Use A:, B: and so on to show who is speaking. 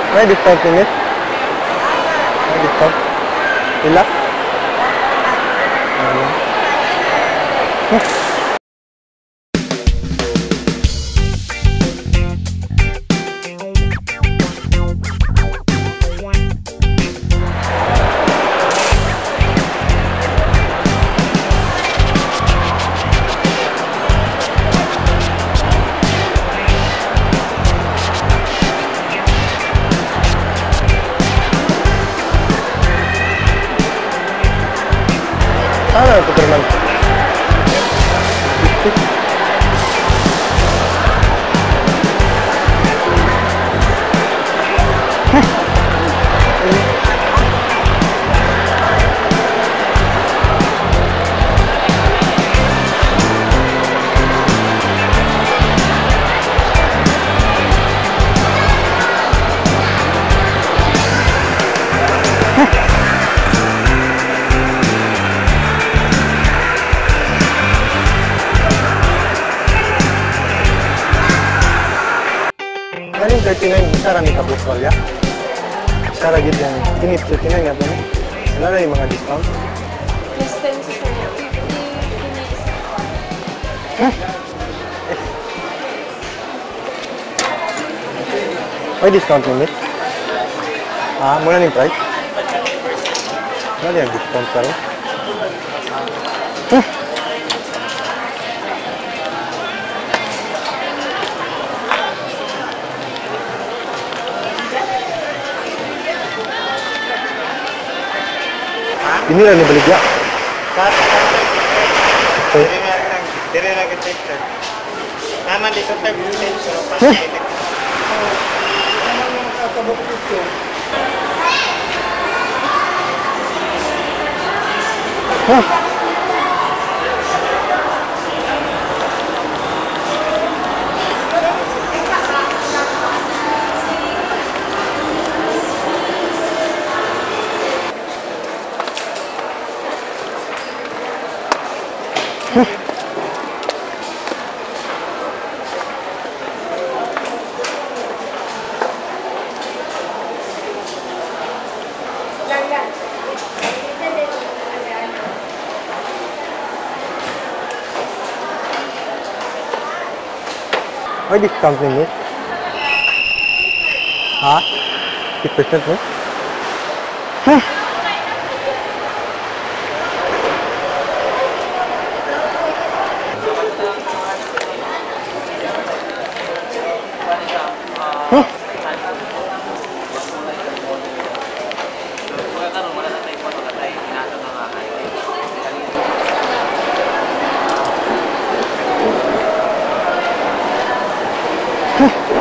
A: May discount ni Miss? May discount? Pila? Ano? Ano ito naman? Galing 39, isa rami ka bukol ya. Isa ra gid yan. Kini 39 nga ni. Wala na yung mga discount.
B: Plus 10 sa 50 kini isa.
A: May discount ni Miss? Ah, muna ning price? Wala yung discount karon. Huh? Ini lang ni baligya. Okay.
C: Dire na kita sir. Naman dito sir, pero pa.
A: Huh? May discount ni Miss? Ha? 50% no? Huh? Huh? Huh?